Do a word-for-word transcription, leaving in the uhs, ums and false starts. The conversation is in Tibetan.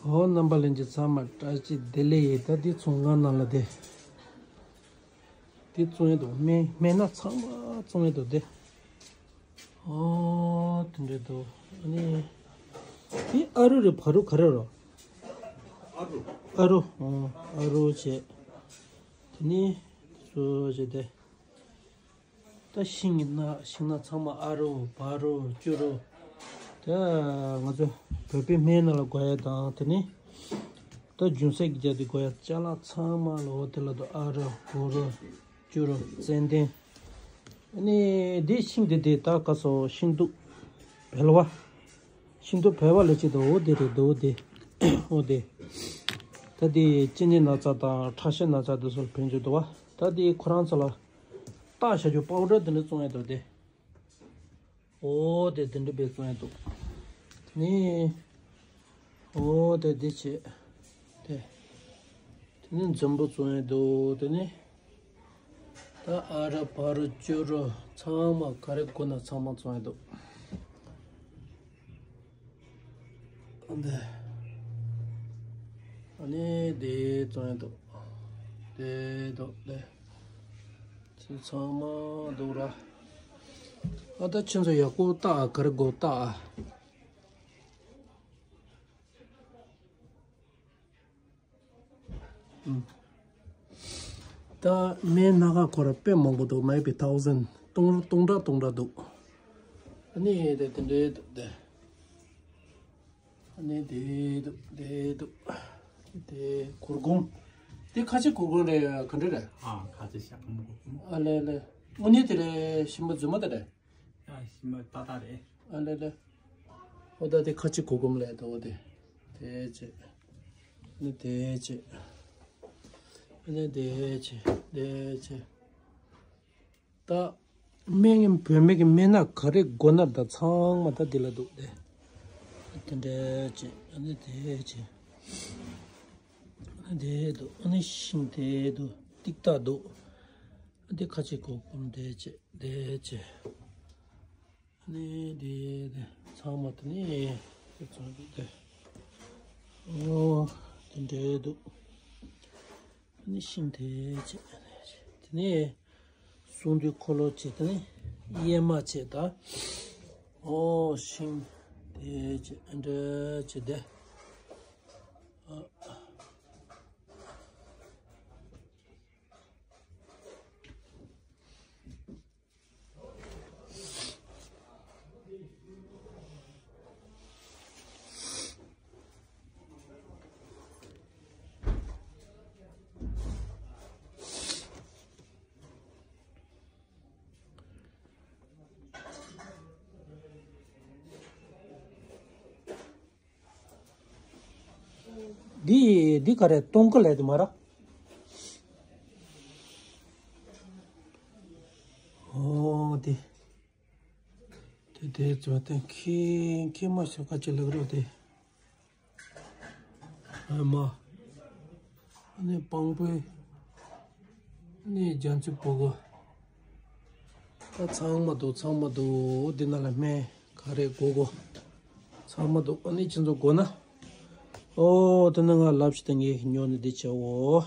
ཨོ་རྣམ་པ་ལྷན་རྒྱས་ཚང་མ་བཀྲ་ཤིས་བདེ་ལེགས། ད་འདི་ཚོང་ཁང་ནང་ལ་དེ་འདི་བཙོང་ཡས་འདུག་སྨན་སྨན་སྣ་ཚང་མ་བཙོང་ཡས་འདུག་དེ། ཨོ་དེ་འདྲ་འདུག་ཨ་ནི་དེ་ཨ་རུ་རེད། བ་རུ་ག་རེ་རོ། ཨ་རུ། ཨ་རུ། ཨོ་ཨ་རུ་བྱས། དེ་ནི་སོ་བྱས་ཏེ། ད་ཤིང་གི་སྣ་ཤིང་སྣ་ཚང་མ་ཨ་རུ་བ་རུ་ཅུ་རུ། ད་ང་ཚོ་བོད་པའི་སྨན་ནང་ལ་དགོས་ཡས་དང་དེ་ནི་ད་ལྗོན་ཤིང་གི་རྒྱ་དེ་དགོས་ཡས་ཅ་ལག་ཚང་མ་ལ་འོ་དེ་ལ་དུ་ཨ་རུ་བ་རུ་ཅུ་རུ་ཙན་དན། ཨ་ནི་འདི་ཤིང་དེ་དེ་ད་ག་སོ་ཤིང་ཏོག་བལ་བ། ཤིང་ཏོག་བལ་བ་ལ་ཅི་དང་འོ་དེ་རེད་འདུག་དེ། འོ་དེ། ད་དེ་གཅིན་སྙི་ན་ཚ་དང་ཁྲག་ཤེད་ན་ཚ་དེ་ཚོར་ཕན་ཅུ་འདུག་བ། ད་དེ་ཁོ་རང་ཚོ་ལ་བཏགས་བྱ་རྒྱུ་པའུ་ཌར་དེ་འདྲ་བཙོང་ཡས་འདུག་དེ། འོ་དེ་དེ་འདྲ་བས་བཙོང་ཡས་འདུག་དེ་ནི། འོ་དེ་དེ་བྱས། དེ། དེ་ནི་འཛོམས་པོ་བཙོང་ཡས་འདུག་དེ་ནི། ད་ཨ་རུ་བ་རུ་ཅུ་རུ་ཚང་མ་ག་རེ་དགོས་ན་ཚང་མ་བཙོང་ཡས་འདུག་འདི། ཨ་ནི་དེ་བཙོང་ཡས་འདུག་དེ་འདུག་དེ། ཚོ་ཚང་མ་འདུག་ར། ཨ་ད་ཁྱེད་ཚོ་ཡག་པོ་བལྟ་ཨ། ག་རེ་དགོས་བལྟ་ཨ། ད་སྨན་སྣ་ཁ་ཁོ་ར་དཔེ་མང་པོ་འདུག་མེད་པའི་ཐའུ་ཟན་སྟོང་སྟོང་ཕྲག་སྟོང་ཕྲག་འདུག་ཨ་ནི་དེ་དེ་འདྲའི་འདུག་དེ། ཨ་ནི་དེ་འདུག་དེ་འདུག་དེ་གུར་གུམ། དེ་ཁ་ཆེ་གུར་གུམ་རེད། ག་འདྲ་རེད། ཨ་ཁ་ཆེ་ཤ་གུར་གུམ། ཨ་ལེ་ལེ། དངོས་གནས་དེ་རེད། ཞིམ་པ་རྫུན་མ་དེ་རེད། ཡ་ཞིམ་པ་ཏག་ཏག་རེད། ཨ་ལེ་ལེ། ཨོ་ད་དེ་ཁ་ཆེ་གུར་གུམ་ལས་ད་ཨོ་དེ། དེ་ཆེ། ཨ་ནི་དེ་ཆེ། ཨ་ནི་དེ་ཆེ། དེ་ཆེ། ད། སྨན་གྱི་བོད་སྨན་གྱི་སྨན་སྣ་ག་རེ་དགོས་ན་ད་ཚང་མ་ད་འདི་ལ་འདུག་དེ། དེ་འདྲ་ཆེ། ཨ་ནི་དེ་ཆེ། ཨ་ནི་དེ་འདུག་ཨ་ནི་ཤིང་དེ་འདུག་ཏིག་ཏག་འདུག་འདི་ཁ་ཆེ་གུར་གུམ་དེ་ཆེ། དེ་ཆེ། ནི་དེ་དེ་ཚང་མ་དེ་ནི་དེ་ཚང་གི་དེ། ཨོ། དེ་འདྲའི་འདུག་ནི་ཤིང་དེ་བྱས། དེ་ནི་སྲུང་དུས་འཁོར་ལོ་བྱས། དེ་ནི་གཡེར་མ་བྱས་ད། ཨོ་ཤིང་དེ་བྱས་འདྲ་བྱས་དེ། ཨ། འདི་འདི་ག་རེ་སྟོང་ཀ་ལས་དེ་མ་ར། ཨོ་དེ། དེ་དེ་ཚོ་དེ་ཁྱི་ཁྱི་མ་ཤོ་ཁ་ཅི་ལག་རོ་དེ། ཨ་མ། ཨ་ནི་སྤང་སྤོས། ཨ་ནི་རྒྱ་མཚོའི་སྤུ་གུ། ད་ཚང་མ་འདུག་ཚང་མ་འདུག་འདི་ནང་ལ་སྨན་ག་རེ་དགོས་དགོས། ཚང་མ་འདུག་ཨ་ནི་ཁྱེད་ཚོ་དགོས་ན། ཨོ་དེ་ནི་ང་ལབ་ཤི་ད་ངས་ཉོ་ནི་འདི་བྱའོ།